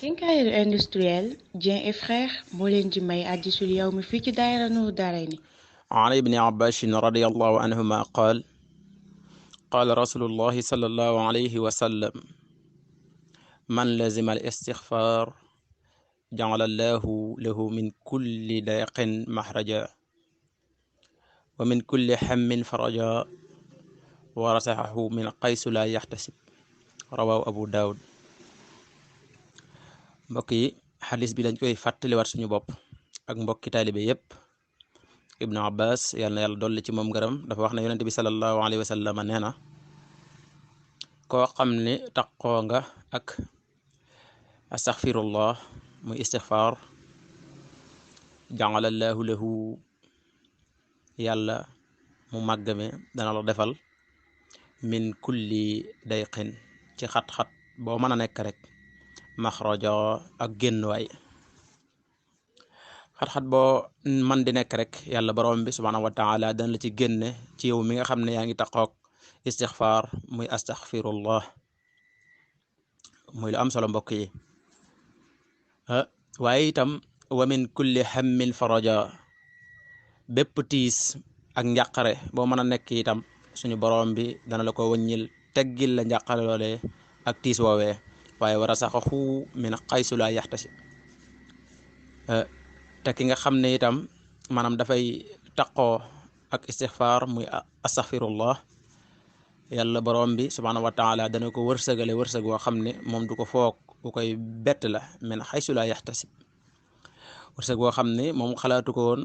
Quincaillerie industrielle Dieng et Frères moo leen di may Hadisul Yawmi fii ci daayira Nuuru Daarayni. an ibni abbasin radiallahu anhuma qaal qaala rasulullahi sallallahu alayhi wa sallam man lazima al istixfaar jacala allahu lahu min kulli dayqin maxraja wa min kulli xammin faraja wa rasaxahu min qaysu la yaxtasib rawaahu abu daawud. mbokk yi xadis bi dañ koy fàttaliwaat suñu bopp ak mbokki taalibe yépp. ibnu abbas yàlla na yàlla dolli ci moom ngërëm dafa wax ne yonente bi sallallahu alayhi wa sallam nee na koo xam ne taqoo nga ak astaxfirullah muy istixfaar ja'alallahu lahu yàlla mu màggame dana la defal min kulli dayqin ci xat-xat boo mën a nekk rek maxraja ak génnuwaay. xat-xat boo man di nekk rek yàlla borom bi subhaanahu wa taala dana la ci génne ci yow mi nga xam ne yaa ngi taqoog istixfaar muy astaxfirullah muy lu am solo mbokk yi. waaye itam wa min kulli hammin faraja bépp tiis ak njàqare boo mën a nekk itam suñu borom bi dana la ko wëññil teggil la njàqare loolee ak tiis woowee waaye war a saxaxu min xaysu la yaxtasib te ki nga xam ne itam maanaam dafay taqoo ak istixfaar muy astaxfirullah yàlla borom bi subhaanahu wa taala dana ko wërsëgale wërsëg woo xam ne moom du ko foog bu koy bett la min xaysu la yaxtasib wërsëg woo xam ne moom xalaatu ko woon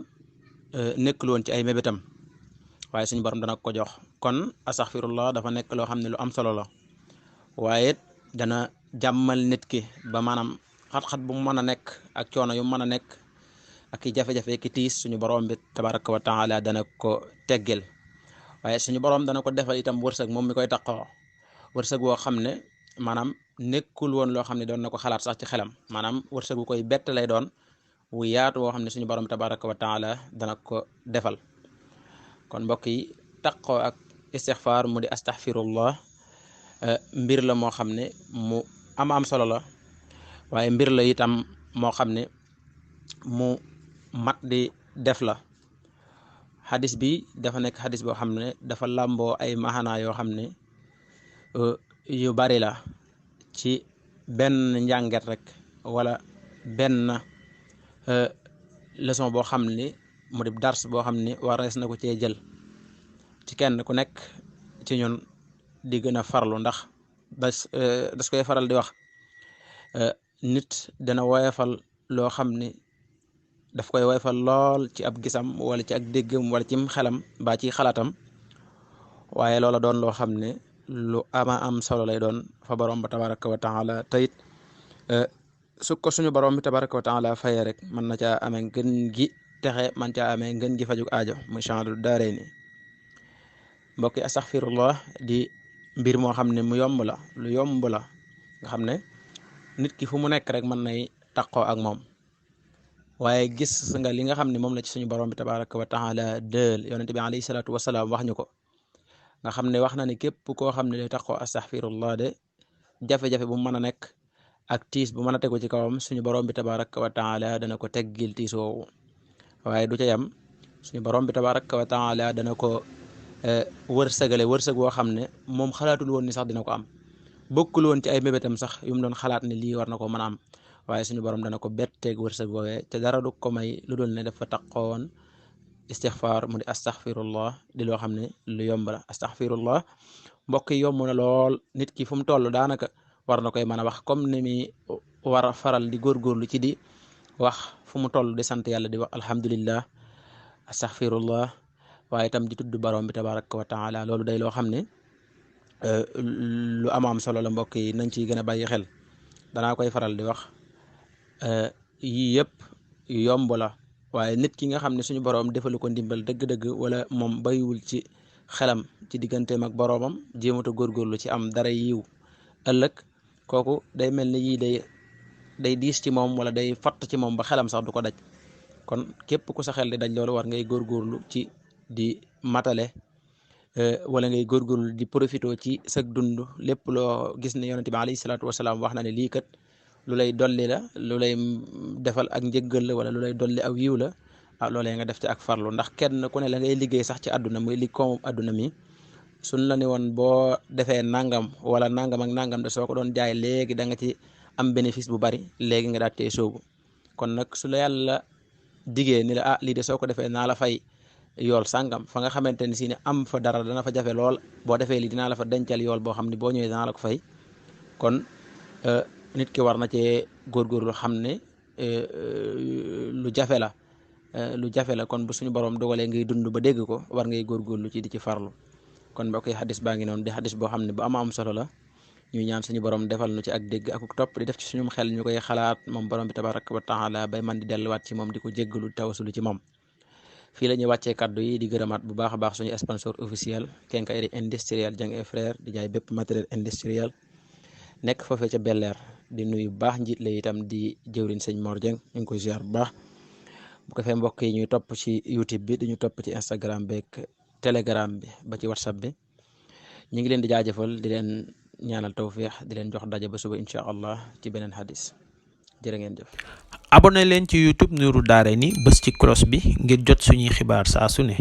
nekkul woon ci ay mébétam waaye suñu borom dana ko jox. kon astaxfirullah dafa nekk loo xam ne lu am solo la waaye dana jàmmal nit ki ba maanaam xat-xat bu mu mën a nekk ak coono yu mu mën a nekk ak i jafe-jafe ki tiis suñu borom bi tabaraka wa taala dana ko teggel waaye suñu borom dana ko defal itam wërsëg moom mi koy taqoo wërsëg woo xam ne maanaam nekkul woon loo xam ne doon na ko xalaat sax ci xelam maanaam wërsëg wu koy bett lay doon wu yaatu woo xam ne suñu borom tabaraka wa taala dana ko defal. kon mbokk yi taqoo ak istixfaar mu di astaxfirullah mbir la moo xam ne mu am solo la waaye mbir la itam moo xam ne mu mat di def la. xadis bi dafa nekk xadis boo xam ne dafa làmboo ay maxanaa yoo xam ne yu bari la ci benn njànget rek wala benn leçon boo xam ne mu di dars boo xam ne warees na ko cee jël ci kenn ku nekk ci ñun di gën a farlu ndax das koy faral di wax nit dana woyefal loo xam ne daf koy woyfal lool ci ab gisam wala ci ak déggam wala cim xelam ba ci xalaatam waaye loola doon loo xam ne lu am solo lay doon fa borom ba tabaraka wa taala tayit su ko suñu borom bi tabaraka wa taala faye rek mën na caa amee ngën gi texe man caa amee ngën gi fajug aajo muy chandu daaree ni. mbokki astaxfirullah di mbir moo xam ne mu yomb la lu yomb la nga xam ne nit ki fu mu nekk rek mën nay taqoo ak moom waaye gis nga li nga xam ne moom la ci suñu borom bi tabaraka wa taala dël yonente bi alayhi salaatu wasalaam wax ñu ko nga xam ne wax na ne képp koo xam ne day taqoo astaxfirullah de jafe-jafe bu mu mën a nekk ak tiis bu mën a tegu ci kawam suñu borom bi tabaraka wa taala dana ko teggil tiis woowu waaye du ca yam suñu borom bi tabaraka wa taala dana ko wërsëgale wërsëg woo xam ne moom xalaatul woon ni sax dina ko am bokkul woon ci ay mébétam sax yu mu doon xalaat ne lii war na ko mën a am waaye suñu borom dana ko betteeg wërsëg woowee te dara du ko may lu dul ne dafa taqoon istixfaar mu di astaxfirullah di loo xam ne lu yomb la. astaxfirullah mbokk yi yomb na lool nit ki fu mu toll daanaka war na koy mën a wax comme ni mi war a faral di góorgóorlu ci di wax fu mu toll di sant yàlla di wax alhamdulillah astaxfirullah waaye itam di tudd borom bi tabaraka wa taala loolu day loo xam ne lu am solo la mbokk yi nañ ciy gën a bàyyi xel. danaa koy faral di wax yii yëpp yomb la waaye nit ki nga xam ne suñu borom defalu ko ndimbal dëgg-dëgg wala moom bayiwul ci xelam ci digganteem ak boromam jéemata góorgóorlu ci am dara yiw ëllëg kooku day mel ni yii day diis ci moom wala day fatt ci moom ba xelam sax du ko daj. kon képp ku sa xel di daj loolu war ngay góorgóorlu ci di matale wala ngay góorgóorlu di profité ci sag dund lépp loo gis ne yonente bi alayhi salaatu wasalaam wax na ne lii kat lu lay dolli la lu lay defal ak njëggal la wala lu lay dolli aw yiw la loolee nga def ci ak farlu ndax kenn ku ne la ngay liggéey sax ci àdduna muy li koomum àdduna mi suñ la ne woon boo defee nangam wala nangam ak nangam de soo ko doon jaay léegi da nga ci am bénéfice bu bari léegi nga daal tey soobu kon nag su la yàlla digee ni la lii de soo ko defee naa la fay yool sàngam fa nga xamante ni si ne am fa dara dana fa jafe lool boo defee lii dinaa la fa dencal yool boo xam ne boo ñëwee danaa la ko fay kon nit ki war na cee góorgóorlu xam ne lu jafe la kon bu suñu borom dogalee ngay dund ba dégg ko war ngay góorgóorlu ci di ci farlu kon mbokk yi xadis baa ngi noonu di xadis boo xam ne bu am solo la ñuy ñaan suñu borom defal nu ci ak dégg ak topp di def ci suñu xel ñu koy xalaat moom borom bi tabaraka wa taala bay man di delluwaat ci moom di ko jéggalu tawasulu ci moom fii la ñuy wàccee kaddu yi di gërëmaat bu baax a baax suñu sponsor officiel Quincaillerie Industrielle Dieng et Frères di jaay bépp matériel industriel nekk foofee ca Bel-Air di nuyu bu baax njiit la itam di jëwriñ sëñ Mor Dieng ñu ngi koy ziar bu baax bu ko fee mbokk yi ñuy topp ci YouTube bi di ñu topp ci Instagram beeg Telegram bi ba ci WhatsApp bi ñu ngi leen di jaajëfal di leen ñaanal tawfiix di leen jox daje ba suba incha allah ci beneen hadis jërë ngeen jëf. abonné leen ci YouTube Nourou Darayni bës ci cloche bi ngir jot suñuy xibaar saa su ne.